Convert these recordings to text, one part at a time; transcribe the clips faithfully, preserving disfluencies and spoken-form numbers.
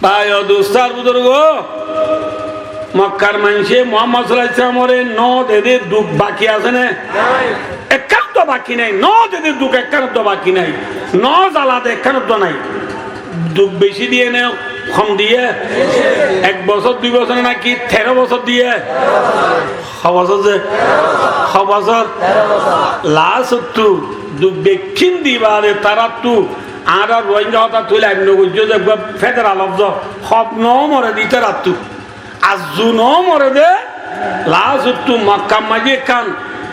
Bái o dustó ar buzurgó, Mokkar maincé Muhammod sallallahu alaihi wasallamoré no dedé duk baki asé né? Ekkán dua baki nái, no dedé duk ekkán dua baki nái, no zala de ekkán dua nái. Duk beci diyé né hom diyé? Ek bosór, dui bosór náki teró bosór diyé? Ho bosór ze? Ho bosór? Lastottu duk bekkín dibar taráttu añára Ruáingga hotá tui laib no goijjó ze eggúa federal lofzó, hob no more de ítarattu. Azzu no more de, lastottu Mokkar maze ekkán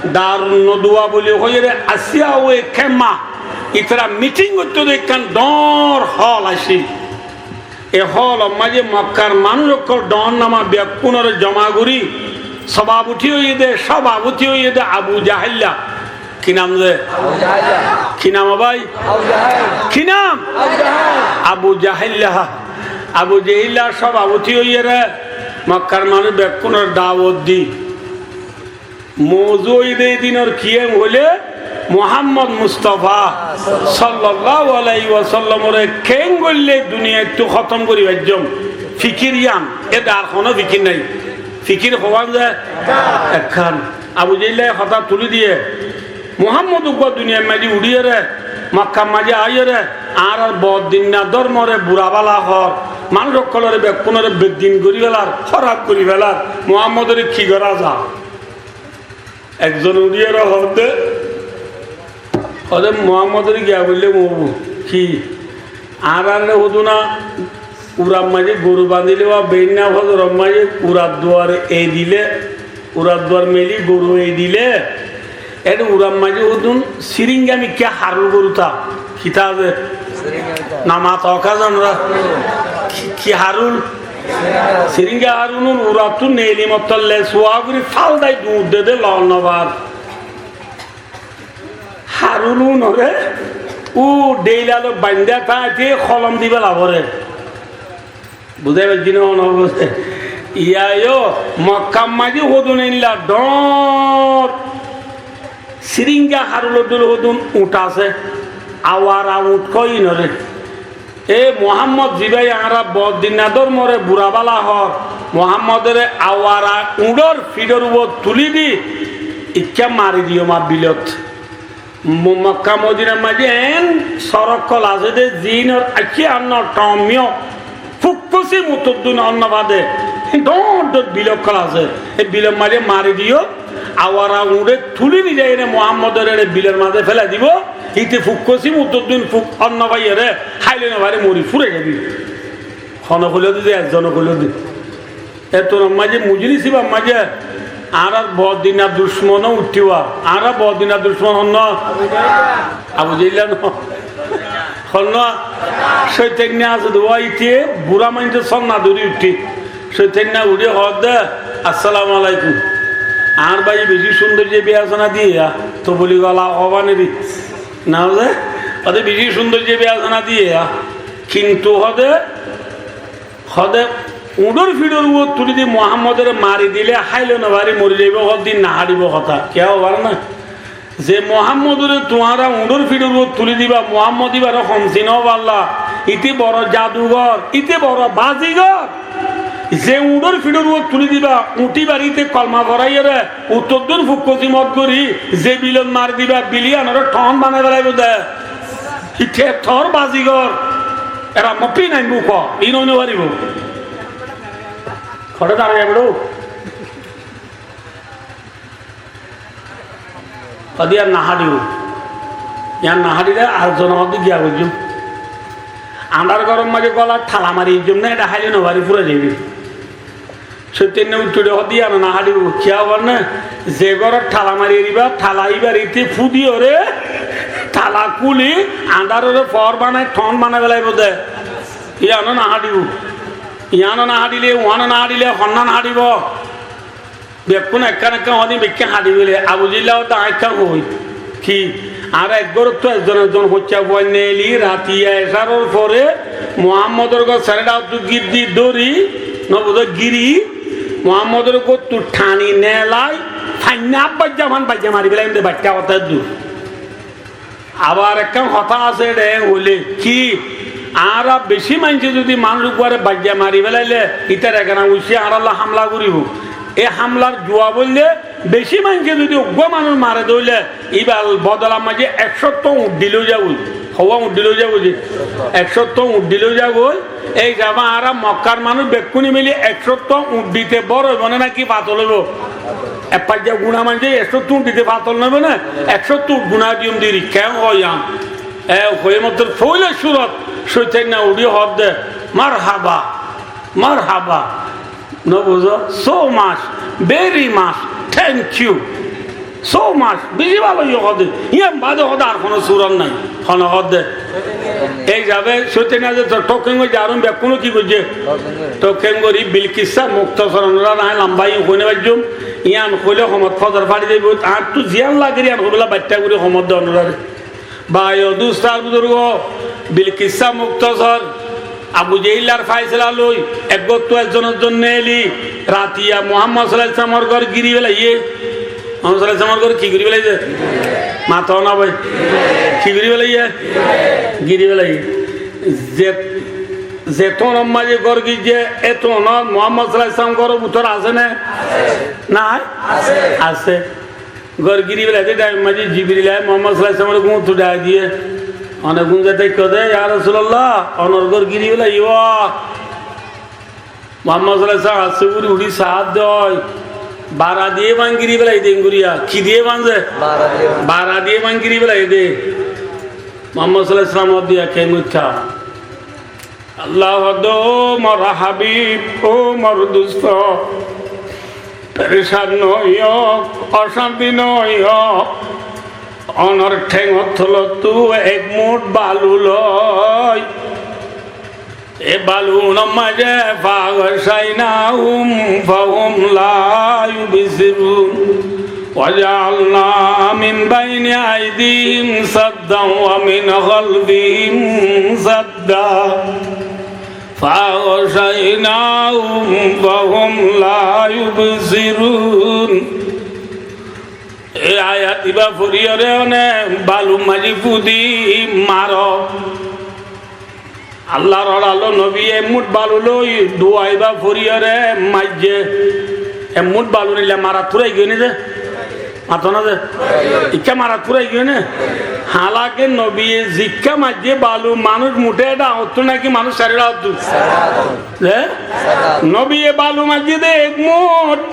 Darun Naduwa buli hoiyóre Asiya ói kemma, ítara miting goittó de ekkán dhoóñr hol accíl. E hólor maze Mokkar manúic ókkol dhoóñr nama bekkúnore joma gorí, sobabuti óiye de, sobabuti óiye de Abu Jahilla. Ki nam ze? Abu Jahilla. Ki nam o bái? Abu Jahil. Ki nam? Abu Jahil. Abu Jahilla. Abu Jahilla sobabuti óiyore Mokkar manúic bekkúnore dawot di. Mouzu óiye de e dinor ki en hoilé, Muhammod Mustafa sallallahu alaihi wasallamore keén goillé duniyaittu hótom gorí faijjóm. Fikir yián, ede ar honó fikir nái. Fikir hoón ze? Ekkán. Abu Jahilla e hotá tulí diyé, Muhammod uggúa duniyar maze uçíyore, Mokkar maze aiyóre, añárar bodinna dórmore bura bála hoór, manúic ókkolore bekkúnore bedin gorí félar, hóraf gorí félar, Muhammodore ki gorá za? Ekzon uçíyore hoódde, hoódde Muhammodore giya boille moubu. Ki? Añáráre hodún na urar maze goru bañdíle ba beínna fozoror maze urar duare ei dile, urar duar meli goru ei dile, ede urar maze hodún siringa mikká harul goru ta. Ki ta ze? Nama ta oka zan ra? Ki, ki harul? Siringa harulun urattú neli mottor le suwa gorí fal dai duñr de de lon no far. Harulunore u dheila loi baindá táite holom di bela fore. Buzá faijjó né, no buzá? Iyá yó Mokkar maze hodún eilla dhoóñr siringa harulor dóilla hodún uñth asé, awara uñth hoó inore. E Muhammod, zibá añára bodinna dórmore bura bála hoór, Muhammodore awara uñçór fiçór uore tulí di ikká mari diyó ma bilot. Mo-, Mokka Modinar maze eén sórokkol asé de, ziínor aiccé annó thom yó, fukkosi mutoddún onnó fade, dhoóñr dhoóñr bil ókkol asé. E bilor maze mari diyó, awara uñçé tulí nizai ene Muhammodore ene bilor maze félai dibó, íte fukkosi mutoddún fuk onnó faiyóre háile no fari mori fúrai zaibi. Hone hoiló de, ezzone hoiló de. Ettór maze mujlis íbar maze añárar bodinna ducmon ó uiththíba. Añárar bodinna ducmon honnúa? Abu Jehil no. Honnúa? Cóitanna asé de, íte bura maincór sónna dóri uiththé. Cóitanna uçí hoódde, "Assalamu alaikum. Añár báiye beci cúndor ze biyasona diyé ya, to buli gola hoóba neri." Na hoóde? Hoóde beci cúndor ze biyasona diyé ya. Kintu hoóde, hoóde, uñçór fiçór uore tulí di Muhammodore mari dile háile no fari mori zaibo, hoóde din no háçibo hotá. Kiyá hoóbar na? Ze Muhammodore tuáñra uñçór fiçór uore tulí diba, Muhammod íbare hom sino balla, íte boro jadugor, íte boro bazigor. Ze uñçór fiçór uore tulí diba, uñth íbar íte kolma foraiyóre, uttoddún fukkosi mot gorí, ze bilot mari diba, bil yíanore thon banai félaibo de. Íte tor bazigor, era moppi nai muko, ín ói no faribo. Hoçé darai beçó. Hoóde yían no háçibo. Yían no háçile ar zone hoóde giya goijjóm. Añár góror maze golat tala mari aijjóm na, ede háile no fari fúrai zaibi. Cóitanna uththí uçí hoóde yían no háçibo. Kiyá hoóbar na? Ze górot tala mari eriba, tala íbar íte fúdiyóre, tala kúli, añdárore foór banai, thon banai félaibo de. Yían no háçibo. Yían no háçile, uán no háçile, honnúa no háçibo. Bekkún ekkán ekkán hoóde bekkún háçi bóle, Abu Jehil hoóde aññí ekkán hoói. Ki? Añára ek górottu ezzon ezzon hoicca fuain neeli, rati ecaror fore Muhammodor gór sereçattú giddi dóri, no buzó, giri, Muhammodor góttu thani neelai, fainna abbaijja fan baijja mari félai de, baiththá hotá eddur. Abar ekkán hotá asé, ede hoilé ki? Añára beci maincé zodi manúic uggwáre baijja mari felaile, ítar egana uiccí añárálla hámla goríbou. E hámlar juab óilde, beci maincé zodi uggwá manúic mare de óile, íbar bodolar maze ek cót uñth dilé ói zagói. Houwa uñth dilé ói zagói ze? Ek cót uñth dilé ói zagói. Ei hísabe añára Mokkár manúic bekkúne mili ek cót uñth dite bor óibo né náki fatol óibo? Ek faijja guna maincé ek cót uñth dite fatol no óibo né? Ek cót uñth guna diyum de rikká en hoi yián. E, hoiyé mottor foila cúrot cóitanna uçí hoódde, "Marhaba, marhaba." No buzó? "So much, very much, thank you. So much, beci bála", yó hoódde. Yián bade hoódde ar honó cúrot nái. Honó hoódde. Ei hísabe cóitanna ze tor thokkén goijjé, ar bekkúne ki goijjé? Thokkén gorí Bilkissá Muktasor onoráre añí lamba yián hoi no faijjum. Yián hoilé homot fozor fari zaibói. Añáttu ziyán lager yián hoibólla baiththá gorí homot de onoráre. Bái o dustó ar buzurgó, Bilkissá Muktasor Abu Jehillar faisala loi, eggúattu ezzonor zonne eli, ratiya Muhammod sallallahu alaihi wasallamor gór giri felaiyé. Muhammod sallallahu alaihi wasallamor gór ki giri felaiyé? Mato na bái. Ki giri felaiyé? Giri felaiyé. Ze, ze tonor maze gór gijjé, e tonor Muhammod sallallahu alaihi wasallam góror bútore asé né? Nái? Asé. Gór giri felaiyé de, thaim maze Jibril aiyé, Muhammod sallallahu alaihi wasallamore gúñttu dhai diyé. One gúñze táikko de, "Ya Rasulullah, onor gór giri felaiyé." Muhammod sallallahu alaihi wasallam asé gori uçí saádde ói, bara diye báñgi giri felaiyé de engoriya. Ki diye báñze? Bara diye báñgi. Bara diye báñgi giri felaiyé de. Muhammod sallallahu alaihi wasallam diya ken goittá? Allah hoódde, "Ó mor habib, ó mor dustó, perecán no óiyo, ocánti no óiyo, onor théngor tolottú ek muth balu loi, e balu unor maze فأغشيناهم فهم لا يبصرون وجعلنا من بين أيديهم سدا ومن خلفهم سدا فأغشيناهم فهم لا يبصرون." E ayat ibá foriyóre one balur maze fudi maro. Allar oralo nobiye ek muth balu loi dua ibá foriyóre maijjé. Ek muth balu nile marat fúrai giyé né de? Mato na de? Ikká marat fúrai giyé né? Halake nobiye zikká maijjé balu manúic muthé dhañrttú náki manúic sairó dhañrttú? Ze? Nobiye balu maijjé de ek muth.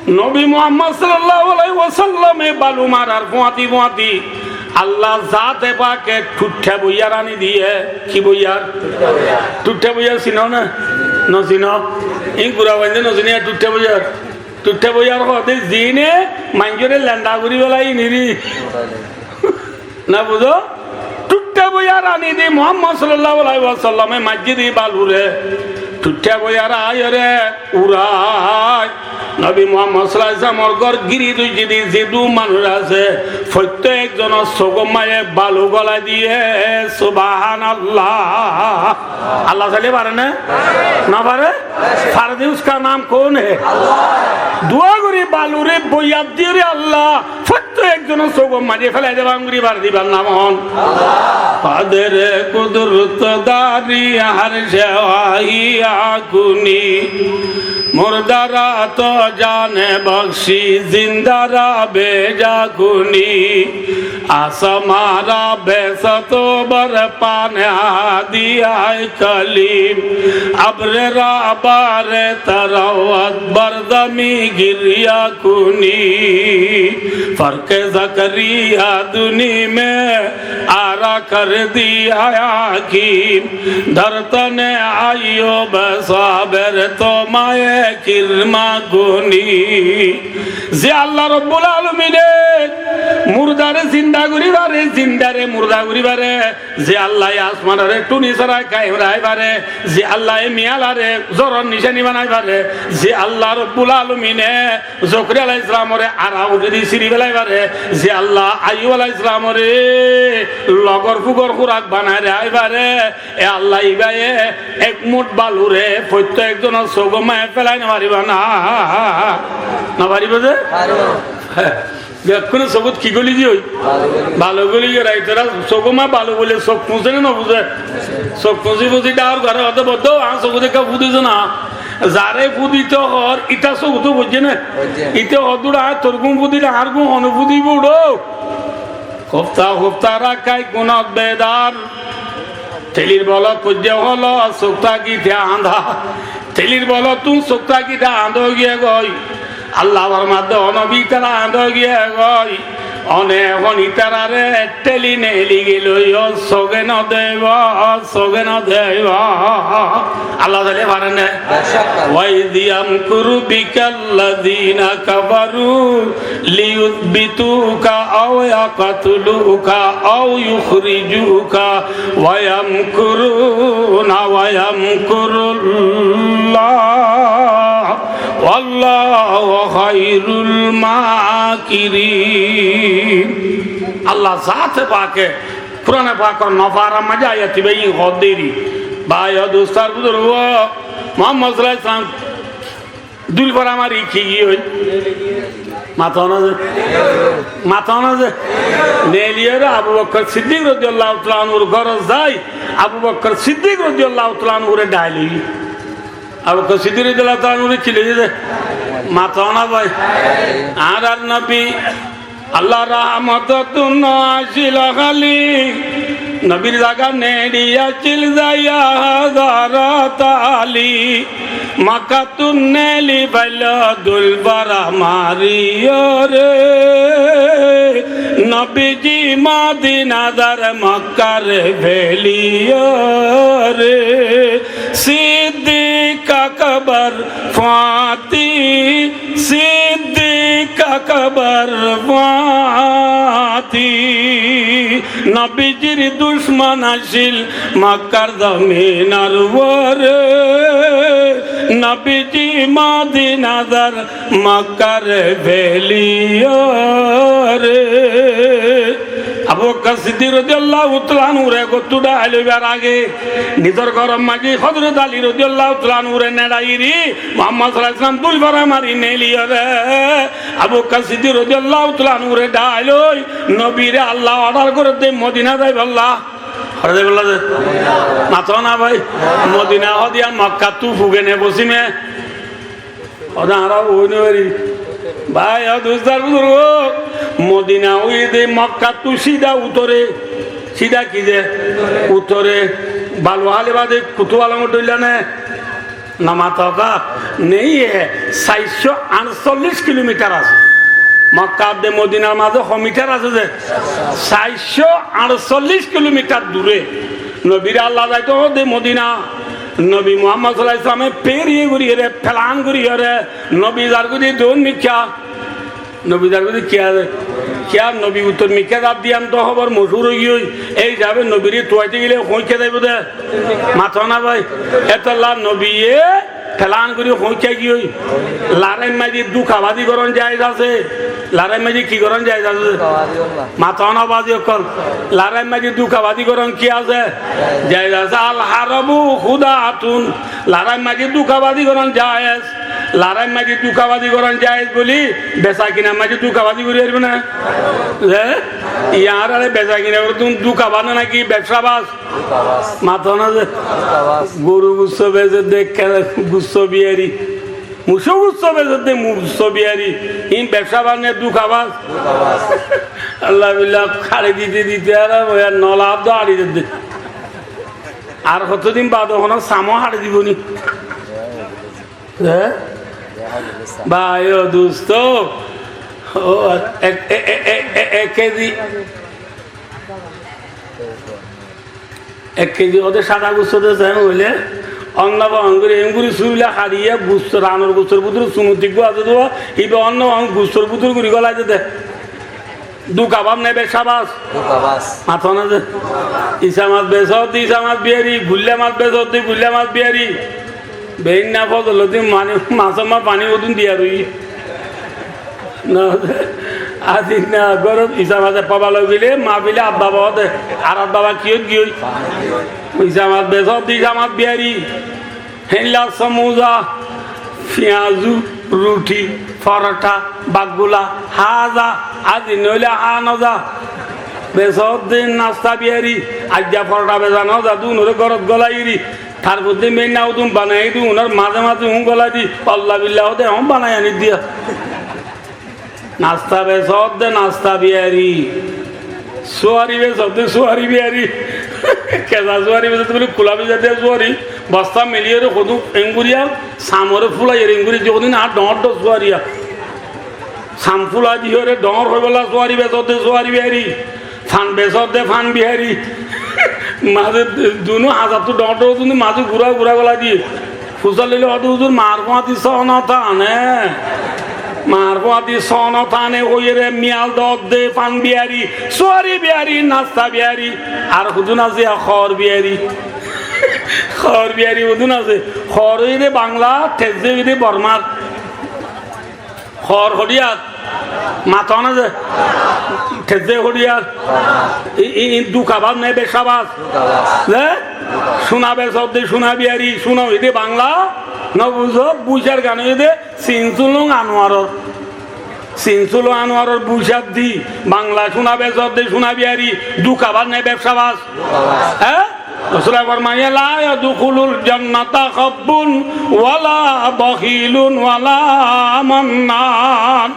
Nobi Muhammod sallallahu alaihi wasallame balu marar fúañti fúañti Allah zate pake thuiththá boiyar ani diyé. Ki boiyar? Thuiththá boiyar sino né? No sino? Ín gura bainde no sino, thuiththá boiyar. Thuiththá boiyar hoóde ziíne maincóre lenda gorí félai ín iri. Na buzó? Thuiththá boiyar ani de Muhammod sallallahu alaihi wasallame maijjé de balure. Thuiththá boiyar aiyóre urai. Nobi Muhammod sallallahu alaihi wasallamor gór giri dóijje de zedún manúic asé, foittí ekzonor sógor maze balu golai diyé. Subhanallah. Allah sailé fare né? No fare? Fare de, uska naam koun hai? Dua gorí balure boiyat diyóre Allah foittí ekzonor sógor maze félai de báñgi gori fare de, ibar nam hon? Qader kudrot dari har shé ahi akuni. Murdara to jane bakshi, zindara beja kuni. Asmara be satobar pane diya kalim. Abrera bare tarawat bar zami girya kuni. Farke Zakariya duni me ara kar diya yakin. Dar tane Ayyub saber to maye kirma kuni. Ze Allah Rabbul Alamine murdare zinda gorí fare, zindare murda gorí fare, ze Allah ye asmanore thuni sára kaim rakí fare, ze Allah ye miyalare zoror nicani banai fare, ze Allah Rabbul Alamine Zokariya alaihissalamore ara uçé de siri félai fare, ze Allah Ayyub alaihissalamore logor fugor kúrak banai rakí fare, e Allah ibáye ek muth balure foittí ekzonor sógor maze félai no faribó né? No faribó ze? Bekkúnor sógot ki goli giyói? Balu goli giyói. Itará sógor maze balu bole sók fúze né no fúze? Suk fusi fusi dháar goré, hoódde boddó, añár suk dekká fudisé na. Zaré fudito hoór, ita suk tó foijjé né? Foijjé. Ite hoódde, añár torgún fudile, añárgún hone fudibo uçó. Hofta hofta rakká gunot bedar. Telir bolot foijjé holo, suk tákite añdá. Telir bolottún suk tákite añdá ói giyé goi. Allah formadde, ó nobi, itará añdá ói giyé goi. One ehón itarare teli neli gilói, ó suge no deibo, ó suge no deibo. Allah taala faren né? وإذ يمكر بك الذين كفروا ليثبتوك أو يقتلوك أو يخرجوك ويمكرون ويمكر الله والله خير الماكرين. Allah zate pake Kurane pakor nofarar maze ayat ibá ín hoódde eri. Bái o dustar buzurgo, Muhammad sallallahu alaihi wasallam dúil fora mari ki giyói? Mató na ze? Mató na ze? Neliyóre Abu Bakkar Siddik rodiyallahu taala anhur górot zai, Abu Bakkar Siddik rodiyallahu taala anhure dháai loi. Abu Bakkar Siddik rodiyallahu taala anhure ki loi ze? Mató na bái? Añárar nobi Allah rahmotottún no accíl háli, nobir zaga neçi accíl zaiya Hazrat Ali. Makkattún neli faillo dúil fora mariyóre, nobiji Modina zar Makkare feliyóre. Siddik Akbar fuáñti, Siddik Akbar fuáñti, nobijir ducmon accíl Makkar zominor uore, nobiji Modina zar Makkare feliyóre. Abu Bakkar Siddik rodiyallahu taala anhure gottú dháai loibar age nizor góror maze Hozrot Ali rodiyallahu taala anhure neçaiyóre Muhammad sallallahu alaihi wasallam dúil fora mari neliyóre Abu Bakkar Siddik rodiyallahu taala anhure dháai loi nobire Allah ordar gorédde Modina zaibolla. Hone zaibolla ze? Mató na bái? Modina hoódde Makkattú fugene fosime. Hoda añára ói no fari. Bái o dustar buzurgo, Modina óiye de Makkattú sida utore. Sida ki ze? Utore. Balu háli bade Kutub Alamor dhoilla né? No mató ká? Neiye, saircó añcóllic kilomitar asé. Makka de Modinar maze ho mitar asé ze? Saircó añcóllic kilomitar dure. Nobire Allah zaito hoódde Modina. Nobi Muhammad sallallahu alaihi wasallame feriye goríyore, felan goríyore, nobi zargói de doun mikká. Nobi zargói de kiyá ze? Kiyá nobi uttor mikká zar de yián to hóbor mochúr ói giyói. Ei hísabe nobire tuaite gele hoóñikka zaibo de. Mató na bái? Etolla nobiye felan gorí hoóñikka giyói. Lorair maze dukabazi gorón jaiz asé. Lorair maze ki gorón jaiz asé? Mató na bái ókkol. Lorair maze dukabazi gorón ki asé? Jaiz asé. Al harbu khudaatun. Lorair maze dukabazi gorón jaiz. Lorair maze dukabazi gorón jaiz buli beca kinar maze dukabazi gorí faribo né? Ze? Yián añára beca kinar goróttún dukabaz na naki bebsabaz? Mató na ze? Goru gusso bece de, gusso biyari. Mucó gusso bece de, mucó biyari. Hín bebsabaz né dukabaz? Allah billah, hári dite dite añára ói ar nola abdo hári dite. Ar hotodin bade hono samo hári dibo ni? Hé? Bái o dustó, ó, ek, ek, ek, ek, ek kezi, ek kezi óde sáda gusso de zai óile, onnó banguri, enguri suila háriya gusso, ranor gussor bútore sumut diggú asé de, íba onnó bang gussor bútore guri golai de de. Dukabaz né bebsabaz? Dukabaz. Mató na ze? Isa mas besó de isa mas biyari, gulla mas besó de gulla mas biyari. Beínna fozol din mani, masór ma faní hodún diya roi. Na, azi na, górot isa mas ebba bala ói gile, mafile abba baba de, ar abba baba kiyót giyói? Isa mas besó de isa mas biyari. Héilla somuza, fiyazu, ruthi, forotha, baggula, háza, azi noóile há noza. Besódde nasta biyari, aijja foroṭa beza no za dé, unoré górot gólai ri, tar foddé meinna udún banai dé, unor mazé mazé un gólai di, Allah billah hoóde ehón banai ani diya. Nasta besódde nasta biyari, suwari besódde suwari biyari, keza suwari besódde buli kula besódde suwari, bosta meliyóre hodún enguriya, samoré fulaiyóre enguriya, hodún ar dhoóñr dhoóñr suwariya. Samfula diyóre dhoóñr hoibolla suwari besódde suwari biyari, fan besódde fan biyari. Mazé dunú hazattú dhoóñr dhoóñr dunú mazé gura gura gola diyé. Fusar loile hoóde, "Huzur, maar fúañti só no tane, maar fúañti só no tane," hoiyóre miyal dodde fan biyari, suwari biyari, nasta biyari, ar hodún asé hoór biyari. Hoór biyari hodún asé, hoór óilde Bangla, tezze óilde Bormar. Hoór hoçiyar? Mató na ze? Tezze hoçiyar? I, i, i dukabaz né becabaz? Ze? Cúna besódde cúna biyari, cúna óilde Bangla, no buzó, buicár gan óilde Sinsulung Anuaror. Sinsulung Anuaror buicár di, Bangla cúna besódde cúna biyari, dukabaz né becabaz? Hé? Rosule formaiye, "La yadkhulul jannata khabbun wala bakhilun wala mannan."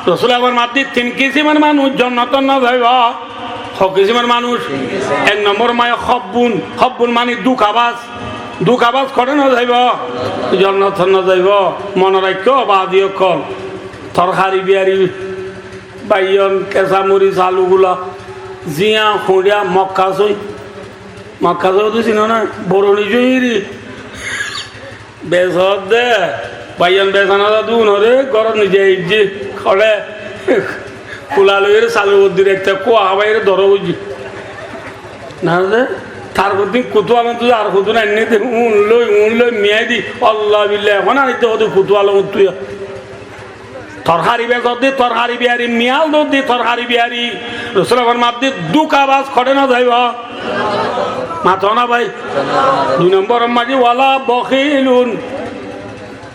Rosule formaddé tin kisimor manúic jonnotot no zaibo. Ho kisimor manúic? Ek nombor maze khabbun, khabbun mani dukabaz. Dukabaz hoçé no zaibo? Jonnotot no zaibo. Mone raikkó, baázi ókkol. Torkari biyari, baiyon, kesa moris, alu gula, ziya, huñça, mokka sói. Mokka sói to sino na? Boroni sói ri. Besódde, baiyon besa no za dé unoré, górot nizai aijjé, hoçé, kula loiyóre salur uore di ekta kúa hábaiyóre dóro goijjé. Na ze, tar foddé kutuwal ottu ar hodún ainné dé, un loi, un loi, miyai di, Allah billah, ehón aníte hoóde kutuwal ottu ya. Torkari besódde torkari biyari, miyal dodde torkari biyari. Rosule formaddé dukabaz hoçé no zaibo? Mató na bái? Dui nombor maze wala bakhilun.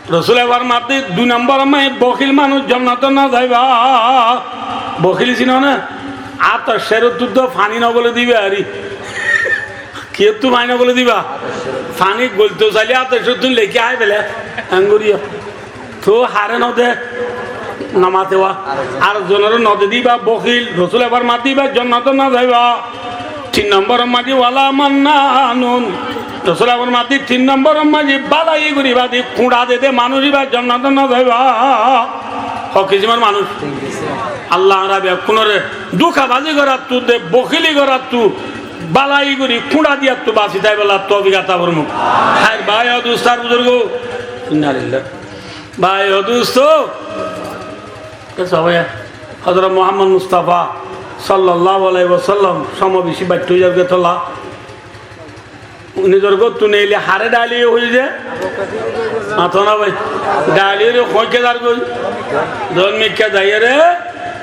Rosule formaddé dui nombor maze bokhil manúic jonnotot no zaibo. Bokhil sino na? Ator cérottú to faní no gole diba ari. Kiyóttu faní no gole diba? Faní golto sailé ator cérottú lekí hái fele. Engoriya. Toh haré no de, no mate wa. Ar zonoré no de diba bokhil, Rosule formaddé iba jonnotot no zaibo. Tin nombor maze wala mannanun. Rosule formaddé tin nombor maze balai goriba di kuñça de de manúic iba jonnotot no zaibo. Ho kisimor manúic? Allah añára bekkúnoré dukabazi gorattú de bokhili gorattú balai gori kuñça diyattú basi táibolla toufik ata formuk. Háir bái o dustó ar buzurgó. Inna lillah. Bái o dustó, e sóbe Hozrot Muhammod Mustafa sallallahu alaihi wasallam somo beci baitto ói zargói tolla. Nizor góttu neile haré dháli hoiyé de? Mató na bái. Dháli hoiyóre hoñkká zargói. Zon mikká zaiyóre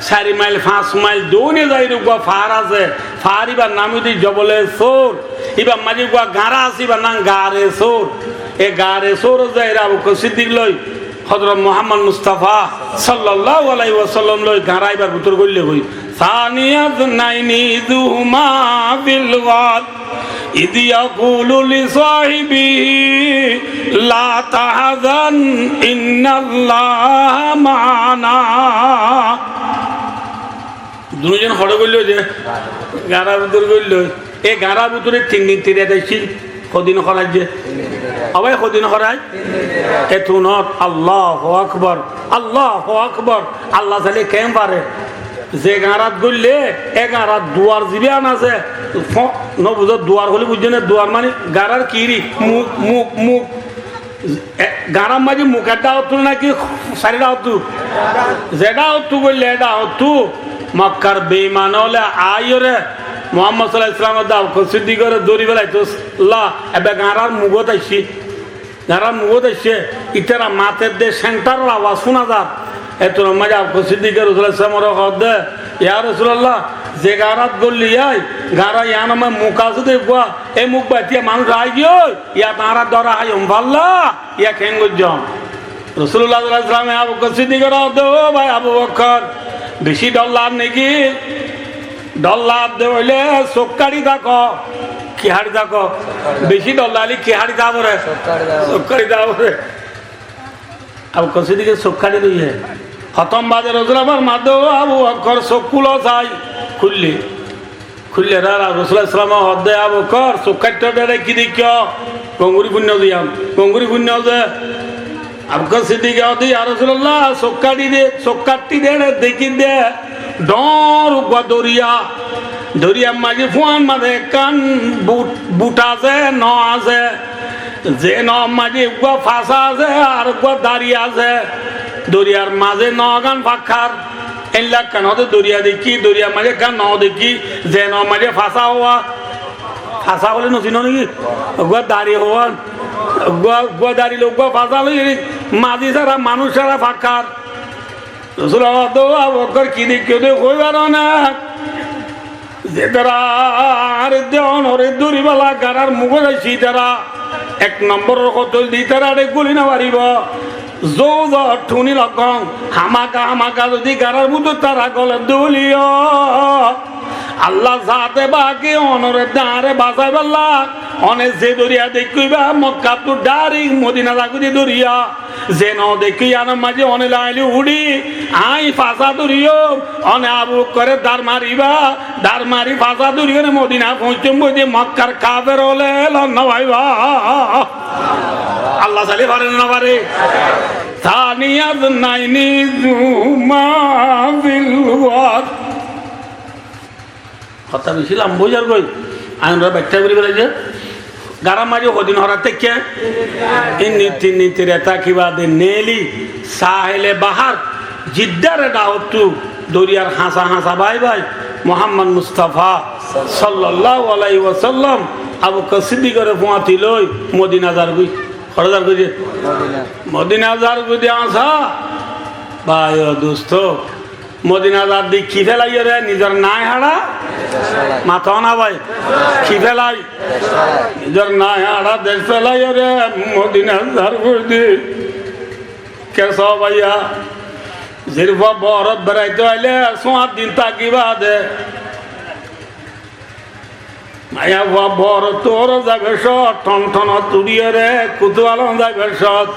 sair mail, fañs mail doine zaiyóre uggúa faár asé. Faár ibar nam óilde Jobole Sór. Ibar maze uggúa gañra asé, ibar nam Gare Sór. E Gare Sór zaiyóre Abu Bakr Siddik loi Hozrot Muhammod Mustafa sallallahu alaihi wasallam loi gañra ibar bútore goille goi. Saniyat naini iz huma fil ghar iz yaqulu li sahibihi la tahzan innallaha ma'ana. Dunúzon hoçé goillói de? Gañrar bútore goillói. E gañrar bútore tin din tin rait aiccíl. Hodin horaijje? Ó bái, hodin horai? E tunot, Allahu Akbar, Allahu Akbar. Allah sailé keén fare. Ze gañrat goille, e gañrat duar zibá asé, fo-, no buzó, duar hoilé buijjó né, duar mani gañrar ki ri? Muk, muk, muk. E, gañrar maze muk e dháottu náki sair dháottu? Ze dháottu goille e dháottu Mokkar beiman ókkole aiyóre Muhammod sallallahu alaihi wasallam edde Abu Bakr Siddikoré dóri felaitó, la, ebbe gañrar mukót aiccé. Gañrar mukót aiccé, ítara mater de céntaror awaz fúna zar. Ettún maze Abu Bakr Siddikoré Rosulullah sallallahu alaihi wasallamoré hoódde, "Ya Rosulullah, ze gañrat goillí yái, gañrar yián maze muk asé de uggúa, e muk baitiya manúic aigiyói, yá añára dóra háiyum fálla, yá keén goijjóm?" Rosulullah sallallahu alaihi wasallame Abu Bakr Siddikoré hoódde, "Ó bái Abu Bakr, beci dhór lage né ki?" Dholla de óile suk hári táko. Ki hári táko? Suk hári táko. Beci dholla óile ki hári táko re? Suk hári táko. Suk hári táko re. Abu Bakar Siddiqe suk hári diyé. Hótom baade Rosul Allah formade, "Ó Abu Bakar, suk kúlo sai." Kúille. Kúille re Rosul Allah sallam e hódde, "Abu Bakar, suk hári diyé, ki deikko?" Gonguri funno ziyam. Gonguri funno ze. Abu Bakar Siddiqe hódde, "Ya Rosulallah, suk hári de, suk hári de, dekí de." Dhoóñr uggúa doriya, doriyar maze fúañr maze ekkán but, but asé, no asé. Ze noór maze uggúa fasa asé, ar uggúa dari asé. Doriyar maze noógán fakkár. Éilla ekkán hoó de doriya dekí, doriyar maze ekkán no dekí, ze noór maze fasa hoó. Fasa hoile no sino né ki? Uggúa dari hoó. Uggúa, uggúa dari loi uggúa fasa loi, mazi sára, manúic sára fakkár. Rosul Allah hoódde, "Ó Abu Bakar, ki deikko de hoi faro na?" Ze tará añáre de onore dóri bála garár mukót aiccí, tará ek nombor or kotol di, tará re goli no faribó. Zóu zóu thuni logón, hámaka hámaka zodi garár bútore tará gole de óile yó, Allah zaate pake onore de añáre basai bálla, one ze doriya deikko ibá Mokkattú dhairik Modina zagói de doriya. Ze no deikko yíanor maze one laili uçí, añí fasa doriyum, one Abu Bakkare dar maribá, dar mari fasa dori one Modina foóñsum boi de Mokkar kafer ókkole lon no faibá. Allah sailé fare né no fare? ثاني اثنين إذ هما في الغار. Hotá beci lamba ói zargói. Añí onoré báikka gorí félai de. Garár maze hodin horat táikke? Tin din, tin din, tin rata ki bade neli sahile bahar, Jiddare dhottú doriyar hañsa hañsa bái bái Muhammad Mustafa sallallahu alaihi wasallam Abu Bakar Siddiqore fuañti loi Modina zargói. Hotá zargói de? Modina. Modina zargói de hañsa. Bái o dusto, Modina zar de ki félaiyoré nizor nai haçá? Mató na bái. Ki félai? Nizor nai haçá dec félaiyoré Modina zargói de. Ke só báiya, zirfua boórot beraito aile suáñr din táki bade. Maiyafua boórot tuáñra zaibar cót, thonthonot uçíyoré kutualon zaibar cót.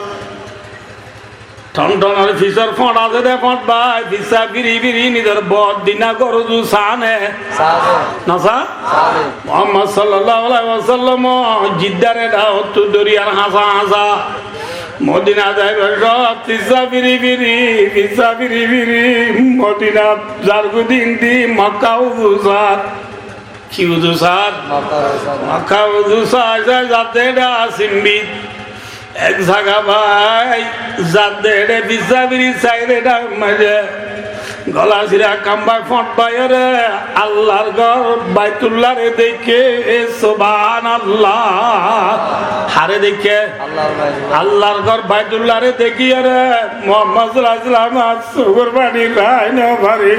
Thonthonor fisor fóñt asé de fóñt bái, fissá firi firi nizor boór dina gór uzu saá né? Saá de. No saá? Saá de. Muhammad sallallahu alaihi wasallam Jiddare dhottú doriyar hañsa hañsa Modina zaibar cót, fissá firi firi, fissá firi firi Modina zargói de, Mokka uzu saá. Ki uzu saá? Mokka uzu saá. Mokka uzu saá, saá, saá, zadde eçé Asim bit. Ek zaga bái, zadde eçé fissá firi sair eçé maze. Gola sira kambái fóñt báiyoré, Allar gór Baitullare deikké, e, subhanallah. Hare deikké? Allar gór Baitullare deikké. Allar gór Baitullare deikké, ore, Muhammad sallallahu alaihi wasallam, sukor fani rai no fari.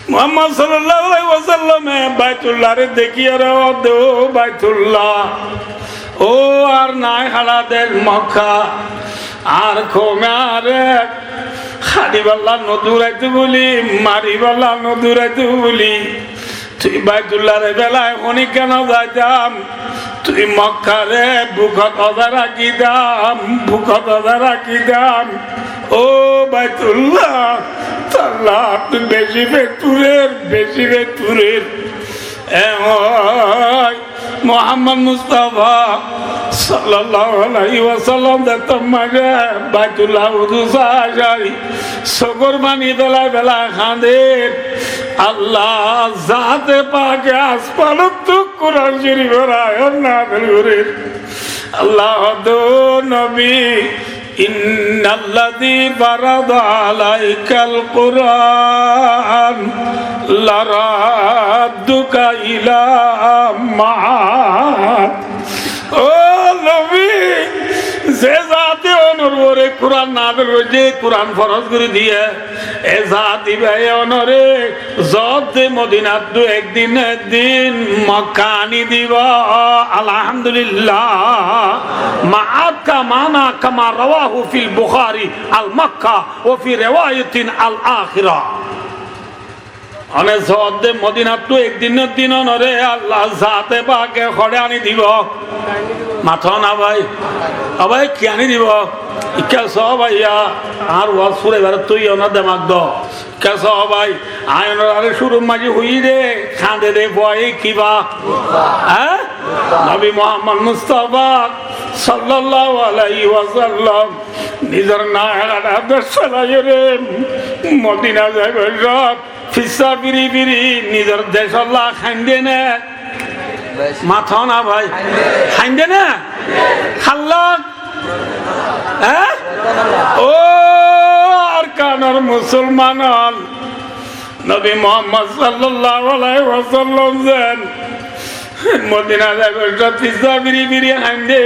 Muhammad sallallahu alaihi wasallame Baitullare deikké ore hoódde, "Ó Baitullah, ó añár nai haçá dec Mokka, añár koume añáre háñdibálla no duraito buli, maribálla no duraito buli, tui Baitullare félai honikka no zaitam." Tui Mokkare bukot oza rakí dam, bukot oza rakí dam. Ó Baitullah, talla tui beci fet furer, beci fet furer. E ói, Muhammad Mustafa sallallahu alaihi wasallam de tomare Baitullah uzu saá sai, sukor fani félai félai hañder. Allah zate pake asmanot Kuran Corifor ayat nazil gorer. Allah hoódde, "Nobi, innalladí farada alaikal Kuran laradduka ila Maád." Ó Nobi, ze zate onor uore Kuran nazil goijje, Kuran foroz gori diye, e zat ibaye onore Zodde Modinattú ek din ek din Mokka ani dibo. Alhamdulillah. Maád ka maána kama rawahu fil Bukhari al-Makka wa fi riwayatin al-akhira. One soódde Modinattú ek din no din onore Allah zaate pake hoçé aní dibo? Mató na bái. Ó bái, ki aní dibo? Ikká soó bái, añár waz furaibar tui onor demak do. Ikká soó bái, añí onorare cúrur maze hoiyí de, hañde de fuaye kiba? Há? Nobi Muhammod Mustafa sallallahu alaihi wasallam nizor nai haçá dec felaiyóre Modina zaibar cómot fissá firi firi nizor decolla hañde né? Mató na bái. Hañde né? Hálla? Há? Ó Arkanor musolman ol, Nobi Muhammod sallallahu alaihi wasallam zen Modina zaibar cómot fissá firi firi hañde.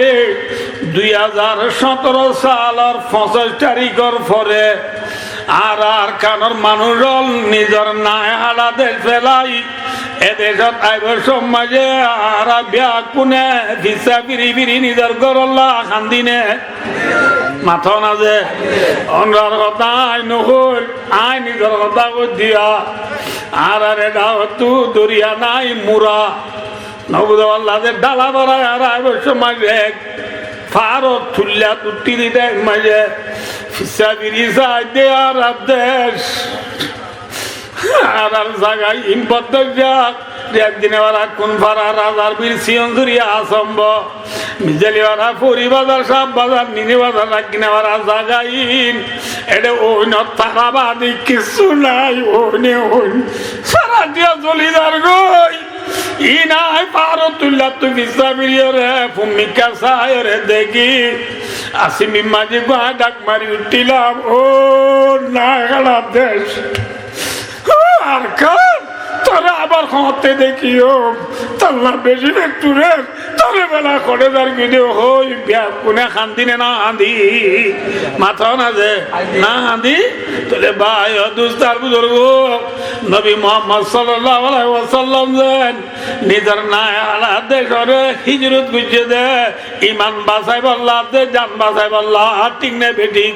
Dui házar sóñtoro salor foñsíc tarikor fore añára Arkanor manúc ol nizor nai haçá dec felai e decot aibar cómot maze añára beggúne fissá firi firi nizor gorolla hañdi né? Mató na ze. Onorar hotá añí no hoóir, añí nizor hotá hoóir diya. Añárar e dhahottú doriya nai, mura. No buzó Allah ze dhála barai añára aibar cómot maze ek faárot tuilla uththí de thaim maze fissá firi sai de añárar dec. Añárar zaga iín boddoijja, Riyaddinepara, Kunfara, Razarbir, Siyonsuri, Asambo, Mizelipara, Foribazar, Sabbazar, Ninibazar, Rakkinepara zaga iín. Eçe oinot tara bade kissú nai, oine oin sára diya zoli zargói. Iín añí faárot tuillattú fissá firiyóre, fummikká saiyóre dekí, asímir maze gúa dhak mari uththílam, ó nai haçá dec. Ó Arkan, tore abar hoñtte dekiyóm, tolla beci bekture, tore bela hoçé zargói de hoói, beggúne hañdi né no hañdi? Mató na ze, no hañdi? Tóile bái ó dustó ar buzurgó, Nobi Muhammod sallallahu alaihi wasallam zen nizor nai haçá decore hijrot goijjé de, iman basaibálla de, jan basaibálla, thík né bethík?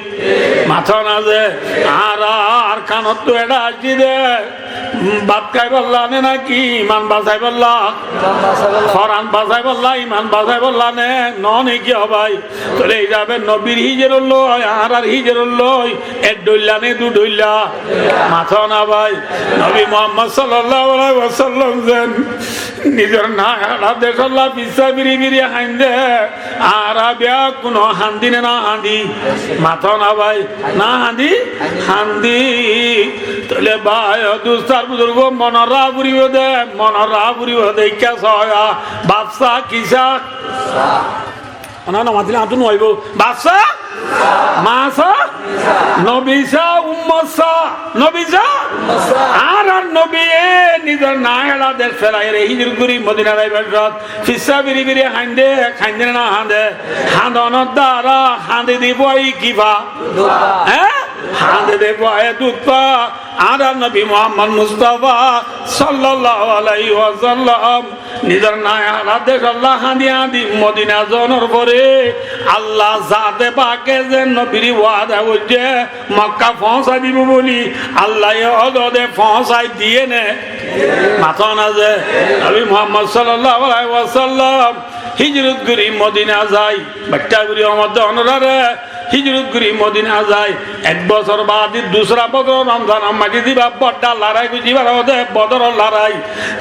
Mató na ze, añára Arkanottú eçé aiccí de, bát háibálla né náki iman basaibálla? Iman basaibálla. Foran basaibálla, iman basaibálla né? Noó né ki ó bái? Tóile ei hísabe nobir hijrot loi añárar hijrot loi ek dhoilla né du dhoilla? Mató na bái. Nobi Muhammod sallallahu alaihi wasallam zen nizor nai haçá decolla fissá firi firi hañde, añára beggúne hañdi né no hañdi? Mató na bái. No hañdi? Hañdi. Tóile bái ó dustó ar buzurgó, monor raa furibó de, monor raa furibó de, ikká soó, bafsá kissá? Onára no matile añáttu no óibo. Bafsá? Maa sá? Nobi sá? Ummot sá? Nobi sá? Añárar nobiye nizor nai haçá dec felaiyóre hijrot gorí Modinat aibar cómot fissá firi firi hañde, hañde né no hañde? Hañdonor duara, hañde de fuaye kiba? Dut fa. Há? Hañde de fuaye dut fa. Añárar nobi Muhammod Mustafa sallallahu alaihi wasallam nizor nai haçá decolla hañdi hañdi Modina zonor fore Allah zaate pake ze nobire wada goijjé Mokka foóñsai dibo buli, Allaye ódode foóñsai diyé né? Mató na ze. Nobi Muhammod sallallahu alaihi wasallam hijrot gorí Modina zai. Baiththá gorí omodde onorare hijrot gorí Modina zai. Ek bosór baade dusra bosór Romzanor maze ziba bodda lorai goijjé, ibare hoó de Bodoror lorai.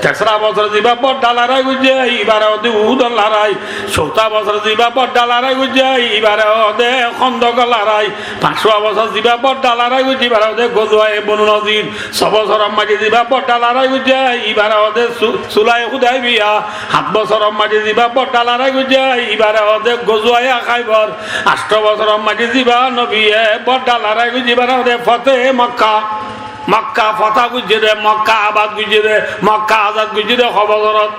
Tesra bosór ziba bodda lorai goijjé, ibare hoó de Uhudor lorai. Souta bosór ziba bodda lorai goijjé, ibare hoó de Hóndokor lorai. Fañswa bosór ziba bodda lorai goijjé, ibare hoó de Gozuwaye Bonu Nozir. Só bosóror maze ziba bodda lorai goijjé, ibare hoó de Su-, Sulaye Hudaybiya. Háñt bosóror maze ziba bodda lorai goijjé, ibare hoó de Gozuwaye Háibor. Ancto bosóror maze ziba nobiye bodda lorai goijjé, ibare hoó de Fote Mokka. Mokka fota goijjé de, Mokka abad goijjé de, Mokka azad goijjé de hó bosórot?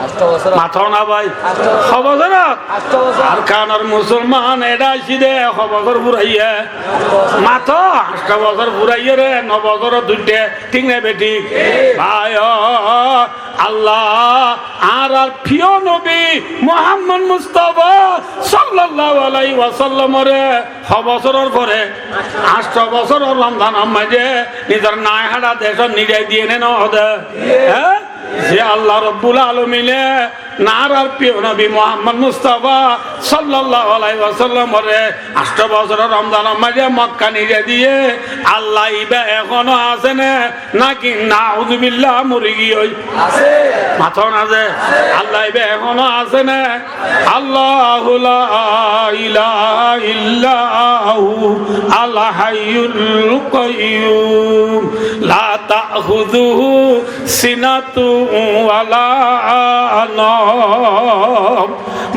Añctho bosór. Mató na bái? Añctho bosór. Ho bosór? Añctho bosór. Arkanor musolman eçé aiccí de ho bosór furaiyé? Añctho bosór. Mató, añctho bosór furaiyé re, no bosór dúitte, thík né bethík? Thík. Bái o, Allah añárar fiyó nobi Muhammod Mustafa sallallahu alaihi wasallamore ho bosóror fore añctho bosóror Romzanor maze nizor nai háça decót nizai diyé né no de? Hé? Ze Allah Robbul Alamine añárar fiyó nobi Muhammod Mustafa sallallahu alaihi wasallamore añctho bosóror Romzanor maze Mokka nizai diyé, Allah iba ehóno asé né? Náki nauzubillah mori giyói? Asé. Mató na ze? Asé. Allah iba ehóno asé né? Allahu la ilaha illa hu al hayyul qayyum la ta'khudhuhu sinatun wa la nawm.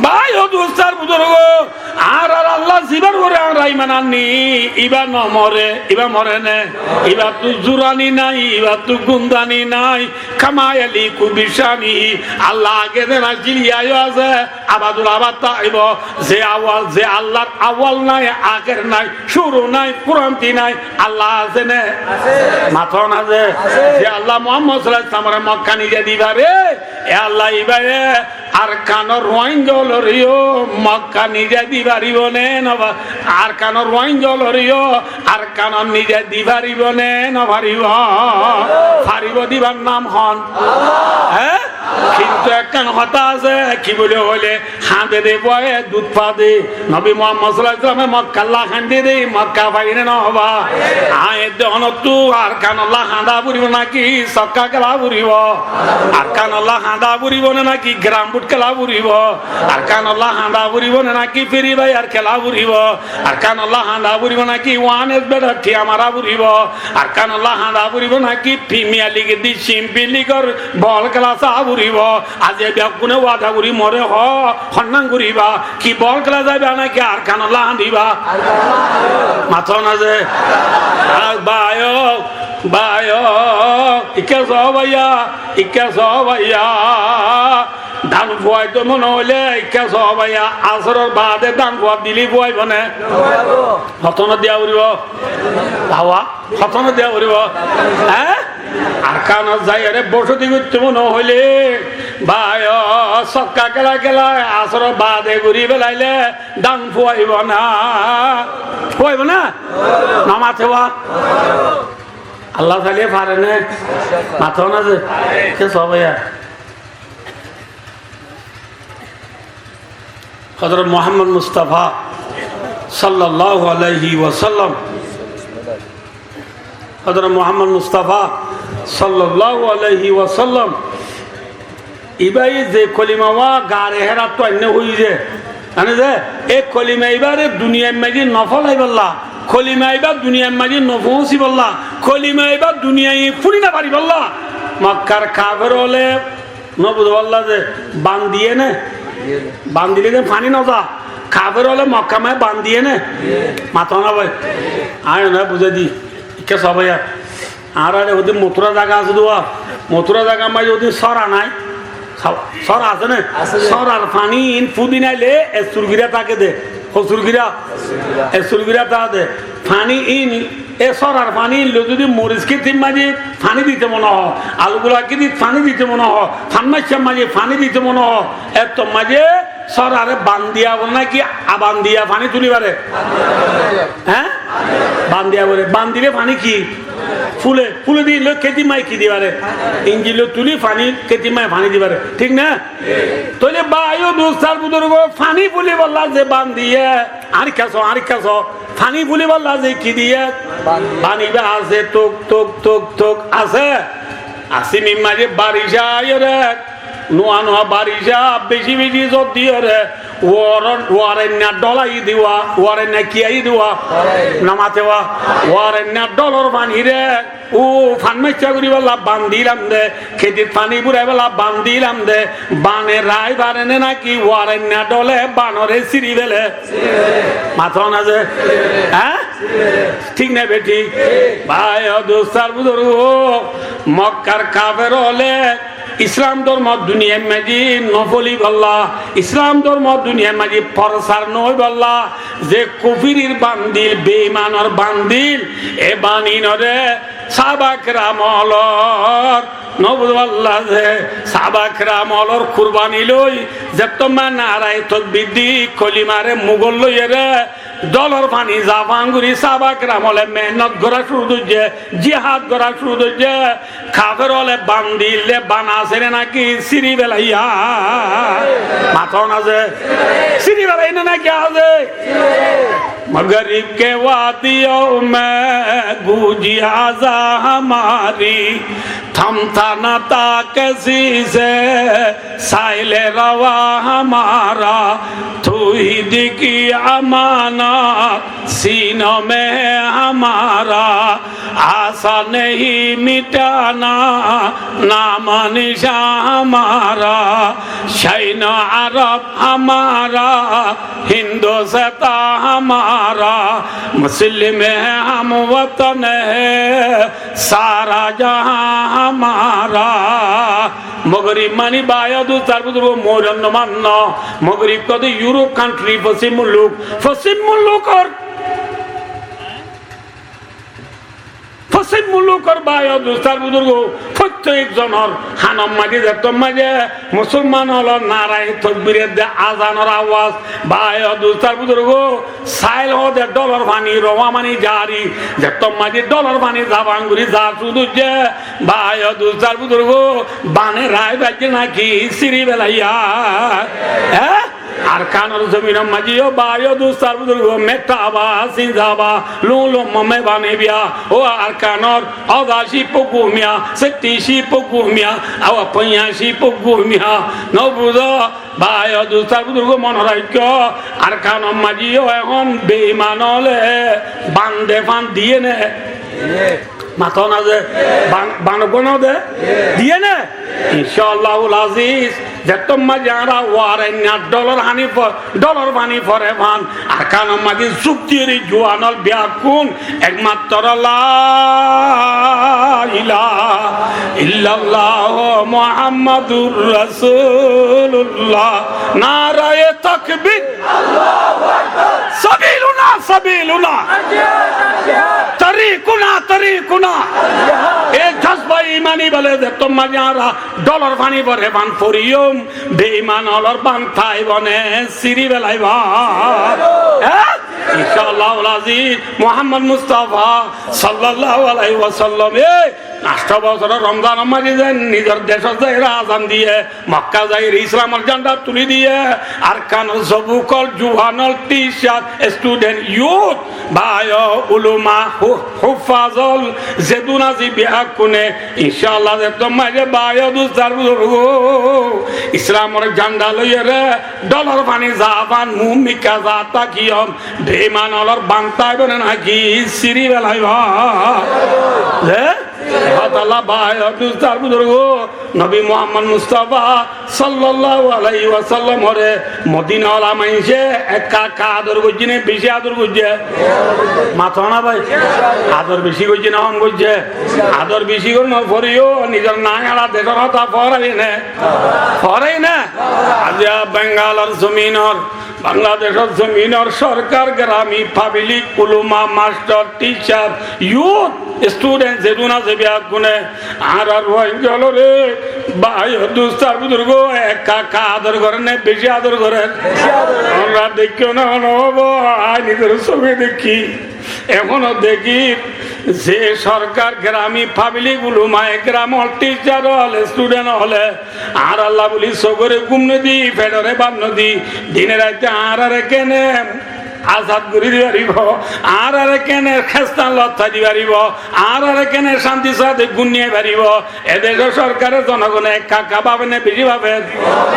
Bái o dustó ar buzurgo, añárar Allah zibar uore añára iman anní, iba no more, iba more né? Ibattú zurani nái, ibattú gundani nái. Kama yaliku bishanihi, Allah age zeén accíl, yían yó asé, abadul abad táibo. Ze awal, ze Allahr awal nái, ahér nái, cúru nái, fúranti nái, Allah asé né? Asé. Mató na ze? Asé. Ze Allah Muhammod sallallahu alaihi wasallamore Mokka nizai di fare, e Allah ibaye Arkanor Ruáingga ólore yó Mokka nizai di faribó né no fa-, Arkanor Ruáingga ólore yó Arkanot nizai di faribó né no faribó? Faribó, dibar nam hon? Hé? Kintu ekkán hotá asé, ki buli hoilé, hañde de fuaye dud fa de. Nobi Muhammod sallallahu alaihi wasallame Mokkalla hañde de, Mokka faiye né no fa? Añí edde onottú Arkanolla hañda foribó náki sokka kéla foribó? Arkanolla hañda foribó né náki carom board kéla foribó? Arkanolla hañda foribó né náki Free Fire kéla foribó? Arkanolla hañda foribó náki One X Bet or thiañ mara foribó? Arkanolla hañda foribó náki Premier League edde Champion League or bol kéla sa foribó? Aijja beggúne wada gorí more hoó, honnán goríba? Ki bol kéla zaiba náki Arkanolla hañdiba? Mató na ze? Ar bái o, bái o, ikká só báiya, ikká só báiya. Dán fuaito mone hoilé ikká só báiya, asóror baade dán fua dile fuaibó né? Hotónot diya foribó? Bawa, hotónot diya foribó? Hé? Arkanot zaiyóre bosóti goittó mone hoilé, bái o, sokka kéla kéla asóror baade gorí felailé dán fuaibó ná? Fuaibó ná? No mate wa? Allah sailé fare né? Mató na ze? Ikká só báiya. Hozrot Muhammod Mustafa sallallahu alaihi wasallam, Hozrot Muhammod Mustafa sallallahu alaihi wasallam, ibáye ze kolima wa Gare Hérattú ainné hoiyé ze, zane ze, e kolima ibáre duniyair maze no folaibólla, kolima ibá duniyair maze no foóñsibólla, kolima ibá duniyai fúni no faribólla, Mokkar kafer ókkole no buzibólla ze bandiyé né? Bandilé ze faní no za. Kafer ókkole Mokka maze bandiyé né? Mató na bái? Añí ónore buzái di. Ikká só báiya. Añárar ede ódin motura zaga asé de wa. Motura zagar maze ódin sóra nái. Só-, sóra asé né? Asé de. Sórar faní in fúdi nailé e surgira táke de. Hosur gira? E surgira táke de. Faní in, e sórar faní in loi zodi moris kétit maze faní dito mone hoó, alu gula kétit faní dito mone hoó, fan maiccár maze faní dito mone hoó, ettór maze sórare bandiya bole náki abandiya faní tuli fare? Hé? Bandiya bole. Bandile faní ki? Fule. Fule de in loi kétit maze ki di fare? Injin loi tuli faní, kétit maze faní di fare. Thík ná? Tóile bái o dustó ar buzurgo, faní fulibólla ze bandiyé, añár ikká só, añár ikká só, faní fulibólla ze ki diyé? Bandi. Bandi ibá asé, tuk, tuk, tuk, tuk asé. Asimir maze baric aiyóre, nuwa nuwa baric, beci beci zor diyóre, uore-, uorainna dhól aiyé de wa, uorainna ki aiyé de wa? Dhól aiyé. No mate wa? Uorainna dhólor faníre Ó, fan maiccá goríbolla bandílam de, kétit faní buraibólla bandílam de, bane raái fare né náki uarainna dhole banore síri féle? Síri féle. Mató na ze? Síri féle. Há? Síri féle. Thík né bethík? Thík. Bái, ó dustó ar buzurgó, Mokkar kafer ókkole Islam dórmo duniyar maze no fólibolla, Islam dórmo duniyar maze prosar no óibolla, ze kufurir bandil, beimanor bandil, e baninore sáhaba keram ólor, no buzó Allah, ze sáhaba keram ólor kurbani loi, zettómma naraye tokbir di, kolimare mukót loiyóre, dólor faní zafan gorí sáhaba keram óle mehénnot gorá cúru goijjé, jihad gorá cúru goijjé, kafer óle bandil le bana asé né náki síri felaiyé? Matón asé? Síri felaiyé né náki asé? مغرب کے وادیوں میں گونجی اذاں ہماری، تھمتا نہ تھا کسی سے سیل روا ہمارا، توحید کی امانت سینوں میں ہے ہمارا، آساں نہیں مٹانا نام نشاں ہمارا، شہ عرب ہمارا، ہندوستاں ہمارا، مسلم ہے ہم وطن ہے سارا جہاں ہمارا۔ Mogorib mani bái o dustó ar buzurgó, moór no manno. Mogorib hoóde Europe country, foccím mulluk. Foccím mullukor, foccím mullukor bái o dustó ar buzurgó, fottek zonor hanor maze zettómma ze musolman ólor naraye tokbir de azanor awaz, bái o dustó ar buzurgó, sáil hoóde dólor faní, rowa mani jari, zettómma ze dólor faní zafan gorí za cúru goijjé, bái o dustó ar buzurgó, bane rai faijjé náki síri felaiyé? Hé? Arkanor zominor maze yó bái o dustó ar buzurgó, Mehtaba, Sinzaba, Lulum, Mebane biya, ó Arkanor, Oda Shibhbhumi, Setti Shibhbhumi, awa Poiya Shibhbhumi, no buzó? Bái o dustó ar buzurgó, mone raikkó, Arkanor maze yó ehón beiman ólore ban de fán diyé né? Matón asé? Ban, ban gón de? Diyé né? Inshaallahul aziz, zettómma ze añára war enna dólor faní fo-, dólor faní fore fán, Arkanor maze zuk diyóre juwan ól beggún ekmatro لا إله إلا الله محمد رسول الله، نعرۂ تکبیر، سبیلنا، سبیلنا، طریقنا، طریقنا۔ E jozba imani bóle zettómma ze añára dólor faní fore fán foriyum, beiman ólor ban táibo né, síri felaiyé? Hé? Inshaallahul aziz, Muhammod Mustafa sallallahu alaihi wasallam e añctó bosór Romzanor maze ze nizor decót zaiyóre azan diyé, Mokka zaiyóre Islamor zhanda tuli diyé, Arkanor zobuk ól, juwan ól, teacher, student, youth, bái o, ulama, hu-, huffaz ól, zedún así beggúne, inshaallah, zettómma ze bái o dustó ar buzurgó, Islamor zhanda loiyóre dólor faní zafan, muúmikka za tákiyum, beiman ólor ban táibo né náki síri felaiyé? Ze? Hotá Allah, bái o dustó ar buzurgó, Nobi Muhammod Mustafa sallallahu alaihi wasallamore Modina ola maincé ekka ekka ador goijjé né beci ador goijjé? Mató na bái? Ador beci goijjé né hom goijjé? Ador beci gorónor foreyó nizor nai añára decór hotá foóraiyé né? Foóraiyé né? Aijja Bengalor zominor, Bangladecor zominor sorkar, gerami, pablik, ulama, mastor, thicar, youth, student zedún asé beggúne añára Ruáingga ólore bái o dustó ar buzurgó ekka ekka ador gorér né beci ador gorér? Añára dekí né, hono hobo, añí nizor sóke dekí, ehóno dekí ze sorkar, gerami, pablik, ulamaye keram ól, thicar ól, student óle añáralla buli sókore gúm no di, feçore bát no di, dine raite añárare kene azad gorí di faribó, añárare kene hestan lottá di faribó, añárare kene cánti sáte gúm niyai faribó, e decór sorkare zonogone ekka ekka bafe né beci bafe?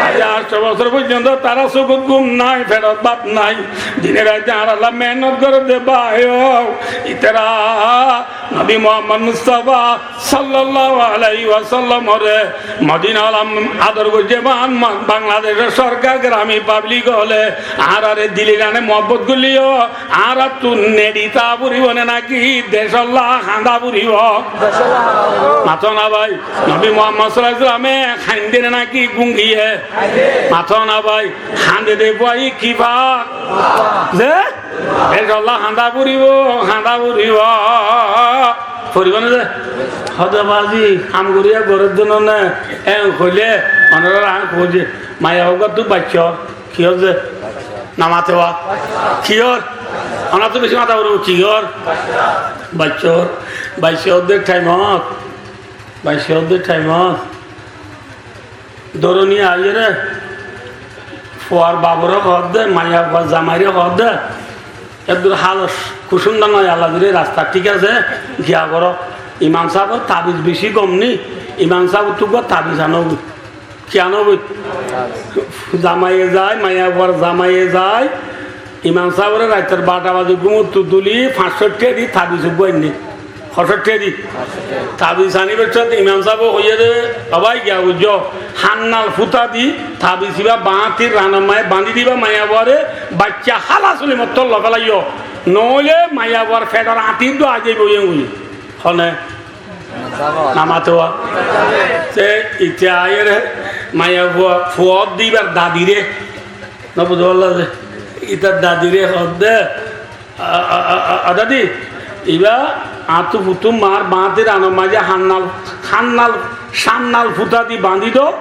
Aijja añctó bosór foijjonto tará sókot gúm nai, feçot bát nai, dine raite añáralla mehénnot gorér de bái o, ítara Nobi Muhammod Mustafa sallallahu alaihi wasallamore Modina ola ador goijjé, Bangladecor sorkar, gerami pablik óle añárare dili jane muhabbot gorí Añárattú neçi táa foribó né náki decólla hañdá foribó? Decólla hañdá foribó. Mató na bái. Nobi Muhammod sallallahu alaihi wasallame hañdé né náki gungiye? Hañdé. Mató na bái. Hañdé de bái ki fa? Ze? Decólla hañdá foribó, hañdá foribó. Foribó né ze? Hoda bazi, ham goríya gorér dóno né, en hoilé, onorá añí hoói de, maiya uggúa tú baiccór. Ki ór ze? Namate wa. Ki ór? Onottú beci mata foribó. Ki ór? Baiccór. Baiccór de thaimot. Baiccór de thaimot. Dóro niya aiyóre, fuar baboré hoódde, maiyafuar zamairé hoódde, eddur hálot kucúndor noó, Alla dile rasta thík asé, giya goró. Imam sábor tabiz beci gom ni, imam sábottú uggúa tabiz anó goi. Ki anó goi? Zamaiye zai, maiyafuar zamaiye zai, imam sábore raitor barota baze gúmottú duli fañs cót thiañ di tabiz uggúa ainné. Hoçé thiañ di? Tabiz aníbar cót imam sábe hoiyé de, "Ó bái, giya buijjó, hánnal fúta di tabiz ibá bañtir ranor maze bañdí diba maiyafuaré, baicca hálas óile mottor loi félaiyó, noóile maiyafuar feçor añtir dóu aái zaibói," en hoiyé. Hone? Namate wa. Te ite aiyóre maiyafua, fua ódde íbar dadiré. No buzí faillá ze? Ítar dadiré hoódde, a, a, a, a, a dadi, ibá añáttu futtú maar bañtir ranor maze hánnal, hánnal, cánnal fúta di bañdí do,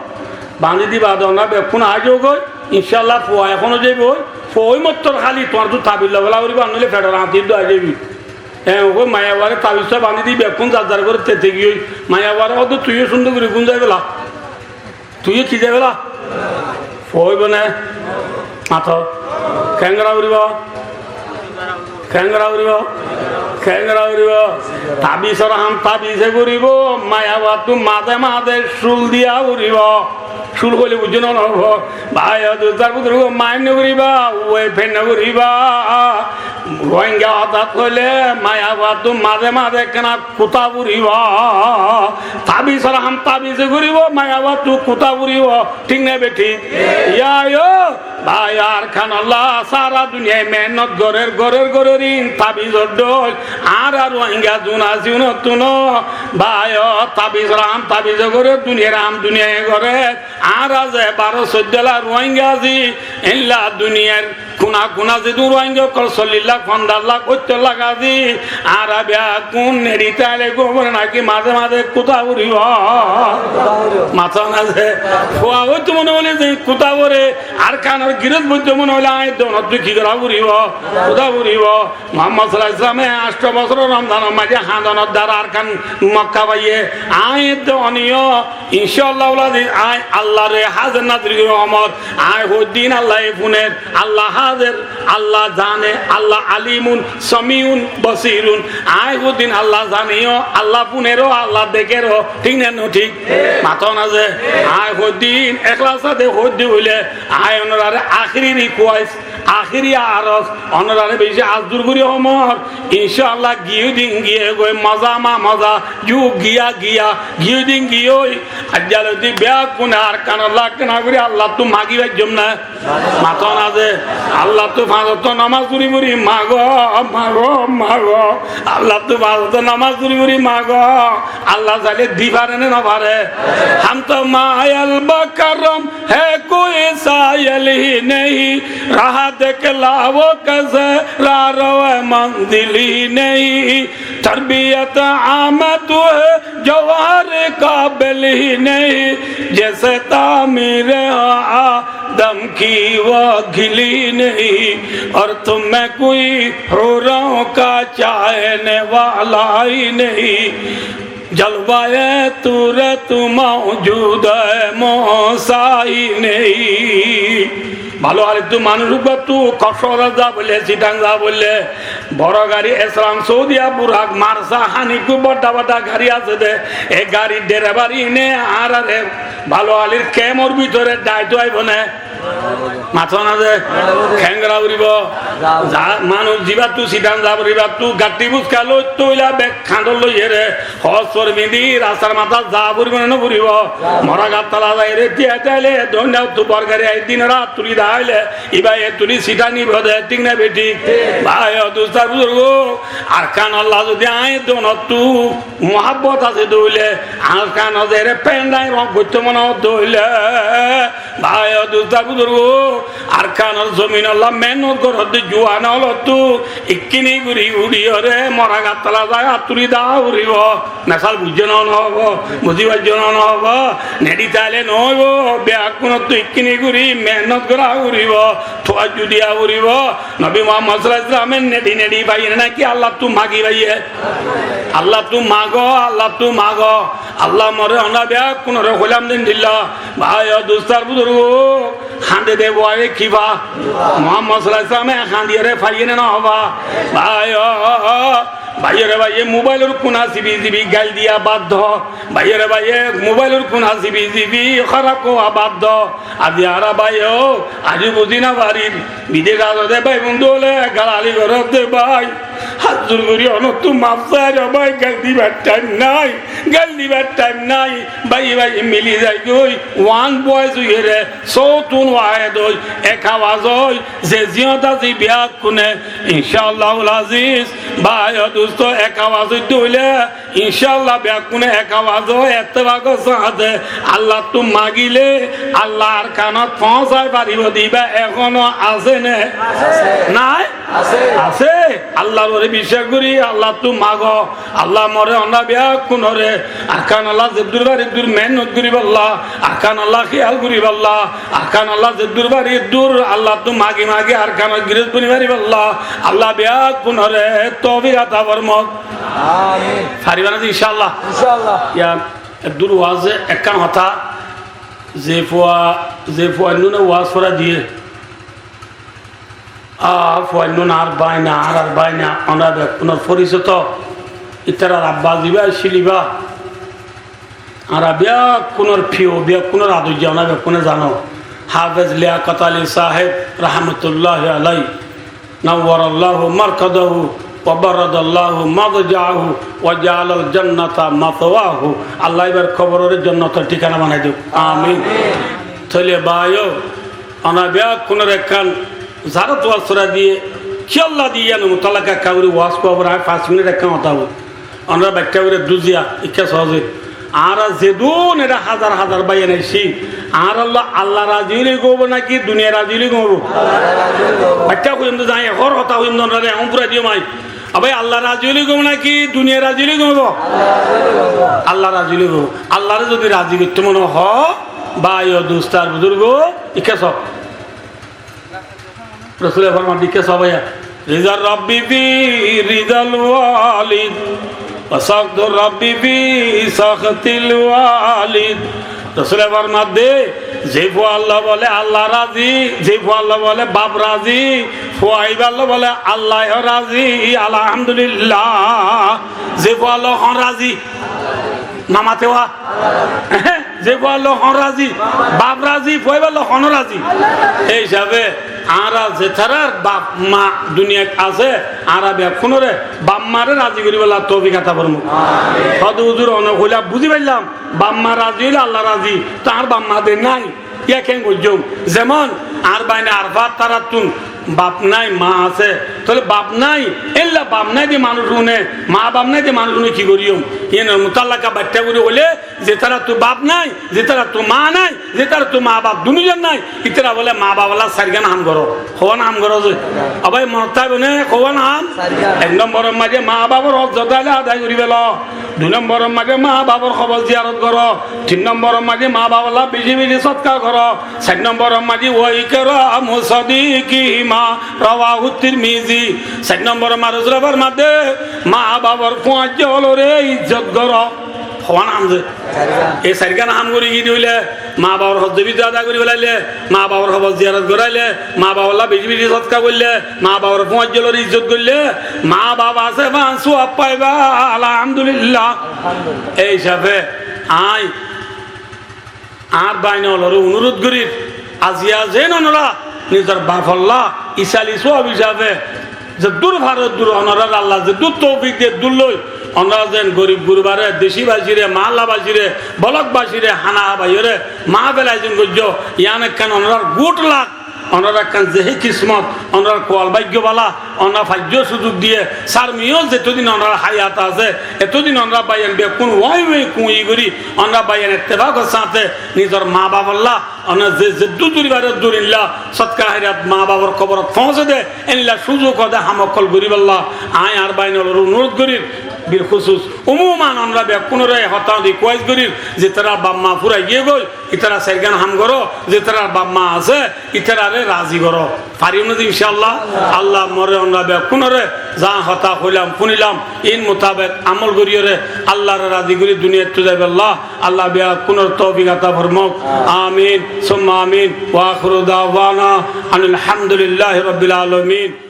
bañdí di baade onorá bekkún aái zogói, incálla fua ehóno zaibói, fua ói mottor háli tuáñrttú tabiz loi féla foribó, ar noóile feçor añtir dóu aái zaibói. Eén hoi maiyafuaré tabiz só bañdí di bekkún zar zar góre tete giyói. Maiyafuaré hoódde, "Tuiyó cúndor gorí gúm zai féla. Tuiyó ki zai féla?" Fua óibo né? Mato. Keéngora foribó? Keéngora foribó? Keéngora foribó? Tabizor ham tabize foribó. Maiyafuattú maze maze cúl diya foribó. Cúl hoilé buijjó né, no hoó? Bái, dustar buzurgo, maáin no goríba, uwe fen no goríba. Ruáingga hotát hoilé maiyafuattú maze maze ekkána kutá foribó. Tabizor ham tabize goríbo, maiyafuattú kutá foribó. Thík né bethík? Yá, yó. Bái, Arkanolla sára duniyai mehénnot gorér, gorér, gorér, ín tabizor dhóil. Añára Ruáingga zun así, unottú no. Bái, ó, tabizor ham tabize gorér, duniyair ham duniyaye gorér. Añára ze baró soiddó lak Ruáingga así, éilla duniyair kuna kuna zedún Ruáingga ókkol sollíc lak, fonzaic lak, óttor lak así, añára beggún neçi táile gom óibo né náki maze maze kutá foribó? Mató na ze? Fua óito mone óile ze kutá fore, Arkanor girós boitto mone óile aññí edde onottú ki gorá foribó? Kutá foribó? Muhammod sallallahu alaihi wasallame añctho bosór Romzanor maze hañdonor dara Arkan Mokka faiyé. Aññí edde one yó, incáallah, aññí Allar házir nazir gorí homot. Aññí hoiddín Allaye funer, Allah házir, Allah zane, Allah alimun, samiyun, basirun. Aññí hoiddín Allah zane yó, Allah funer ó, Allah dekér ó. Thík né no thík? Mató na ze? Aññí hoiddín eklas sáte hoiddí óile, aññí onoráre ahéri rikuwes, ahéri aros, onoráre beci azzur gorí homor, incáallah, giyói din giyói goi, moza ma moza, yug giya giya, giyói din giyói, aijjalóti beggúne Arkanolla ekkána gorí Allattú magi faijjóm né? Mató na ze? Allattú fañs ottó nomaz fori fori magó, magó, magó. Allattú fañs ottó nomaz fori fori magó. Allah sailé di fare né no fare? ہم تو مائل بہ کرم ہے کوئی سائل ہی نہیں، راہ دکھلاؤ کسے راہرو منزل ہی نہیں۔ تربیت عامہ تو ہے جوہر قابل ہی نہیں، جیسے تعمیر آدم کی وہ گل ہی نہیں، اور تم میں کوئی حوروں کا چاہنے والا ہی نہیں۔ جلوۂ طور تو موجود ہے، موسیٰ ہی نہیں۔ Bála, arettú manúic uggúattú Kóksobazáre za foillé, Sitang za foillé, Boro gari, Eslam, Saudiya, Burak, Marsa, Haniku, bodda bodda gari asé dé. E garir derebar ine añárare balo alir kemor bútore daito aibo né? Mató na ze? Kengóri uribo? Za-, manúc zibattú sidan zaibo, ibattú gatti buska loi toila bek kandot loiyere, hos formidi rastar matát za foribo né no foribo? Mora gattala zaiyere tiya táile, dóinna uttú bor gari ai din rat tuli daile, iba e tuli sita nibo de, thík né bethík? Bái o dustó buzurgó, Arkanolla zodi añí donottú muhábbot asé dóile, Arkanot zaiyere pendai rong goittó mone hoó dóile, bái o dustó buzurgó, Arkanor zominolla mehénnot goródde juwan ólottú ikkíni gorí uçíyore mora gattala zai át tuli dá foribo. Mesal buijjó né no hoó? Buzí faijjó né no hoó? Neçi táile no óibo, beggúnottú ikkíni gorí mehénnot gorá foribo, tuwajju diya foribo. Nobi Muhammod sallallahu alaihi wasallame neçi neçi faiyé né náki Allattú magi faiyé? Allattú mago, Allattú mago. Allah more onorá beggúnore hoilam de endilla. Bái o dustó buzurgó, hande de bái kiba? Muhammod sallallahu alaihi wasallame handiyore faiyé né no hoó? Bái o, báiyore báiye mobailor kuna sibi sibi gail diya bad do. Báiyore báiye mobailor kuna sibi sibi hóraf hoó bad do. Aijja añára bái o, aijja buzí no farir. Bidec asé dé bái bondú ókkole galali goródde bái. Hát zur gorí onottú maf sair bái, gail dibar thaim nái, gail dibar thaim nái. Báiye báiye mili zaigói, one voice óiyore, sóutun wahed ói, ek awaz ói, ze ziyót así beggúne, inshaAllahul aziz, bái o dustó, ek awaz ói dóile, inshaAllah, beggúne ek awaz o ettefakor sáñte Allattú magile Allah Arkanot foóñsai faribó de, iba ehóno asé né? Asé. Nái? Asé. Asé. Allar uore biccác gorí Allattú mago. Allah more onorá beggúnore Arkanolla zeddúr fari eddúr mehénnot goríbolla, Arkanolla kéyal goríbolla, Arkanolla zeddúr fari eddúr Allattú magi magi Arkanor girós boni faribólla Allah beggúnore toufik ata formok. Amin. Fariba né, inshaAllah? InshaAllah. Ya, eddúr waze ekkán hotá, ze fua, ze fuainnúne waz fora diyé, a fuainnún añár báina, añárar báina, onorá beggúnor forisoto, ítarar abba zibá accíl ibá, añára beggúnor fiyo, beggúnor adojja, onorá beggúne zano. Hafez Liyakot Ali sáheb rahmatulláhi alaihi, nawwaralláhu markadahu, wa barradalláhu madja'ahu, wa ja'alal jannata maswahu. Allah ibar koborore jonnotor thíkana banai douk. Amin. Amin. Tóile bái o, onorá beggúnore ekkán zarot waz fora diyé, kiyólla diyé, yíanor mutallaka ekká gorí waz fora, añí fañs minit ekkán hotá hoóir. Onorá baiththá gorí dúziya, ikká soóze. Añára zedún eçé házar házar báiyain aiccí, añárálla Allah razi óile gom óibo náki duniya razi óile gom óibo? Baiththá hoiyum de, zañí ehón hotá hoiyum de, onoráre ehón furai diyum añí. Abái, Allah razi óile gom óibo náki duniya razi óile gom óibo? Allah razi óile gom óibo. Allahre zodi razi goittó mone hoó, bái o dustó ar buzurgó, ikká soó. Rosule formar de, ikká soó báiya, rizar Rabbi fi rizal walid, wa sakhtur Rabbi fi sakhtil walid. Rosule formar de, ze fualla bóle Allah razi, ze fualla bóle baf razi, fua ibálla bóle Allah yó razi, alhamdulillah. Ze fualla hon razi? Mamate wa? Ze fualla hon razi? Baf razi, fua ibálla hon razi? Ei hísabe añára zetarár baf ma duniyait asé, añára beggúnore baf mare razi goríbolla toufik ata formuk. Hode huzur, one hoilá buzí faillám, baf ma razi óile Allah razi, to añár baf ma de nái, yá keén goijjóm? Zemon añár báina Arfat, tarattún baf nái, ma asé. Tóile baf nái, éilla baf nái de manúic une, ma baf nái de manúic une ki goijjóm? Yíanor mutallaka baiththá gorí hoilé, zetaráttu baf nái, zetaráttu ma nái, zetaráttu ma baf dunúzon nái, ítara bóle ma bafolla sairgán ham goró. Hoón ham goró ze? Abái, monot táibo né, hoón ham? Sairgán. Ek nomboror maze ma bafor hók zodá óile adai gorí félo. Dui nomboror maze ma bafor hóbor ziyarot goró. Tin nomboror maze ma bafolla beci beci sodka goró. Sair nomboror maze wa ikramu sadiqihima, rawahu Tirmizi. Sair nomboror maze Rosule formar de, ma bafor fuañijja ólore izzot goró. Hoón ham ze. E sairgán ham gorí giyé de óile, maa bafor hok zodi ada gorí felaile, maa bafor kobor ziyarot goráile, maa bafolla beci beci sodka goille, maa bafor fuain ókkolore izzot goille, maa baf asé fán suab faiba, alhamdulillah. E hísafe añí añár báin ókkolore onurud gorír, aziya zen onora nizor bafolla isali suab hísafe zeddúr faro eddúr onorare Allah zeddúr toufik diye eddúr loi, onora zen gorib gurubare, deci bacire, mahalla bacire, bolok bacire, hána baiyore maa felai zen goijjo, yián ekkán onorar good luck, onorar ekkán zehi kismot, onorar kual báiggo bála, onora faijjo suzuk diye, sar miyó zetodin onorar hayat asé, etodin onora báiyain bekkún wáñi wáñi kuñi gorí, onora báiyain ettefakor sáñte nizor maa bafolla onora ze zeddúr duri faro eddúr illa sodka háirat maa bafor koborot foóñse de, éilla suzuk óde ham ókkol goríbolla añí añár báin ókkolore onurud gorír, bilkhusus. Umuman onora bekkúnore hotá request gorír, zitarar baf maa furai giyé goi, ítara sairgán ham goró, zitarar baf maa asé, ítarare razi goró. Farim né de, incállah? Allah more onora bekkúnore za hotá hoilam, fúnilam, ín mutabek amol goríyore Allahre razi gorí duniyaittú zaibolla Allah bekkúnore toufik ata formouk. Amin, summa amin. Wa akhiru da'wana anil hamdulillahi rabbil alamin.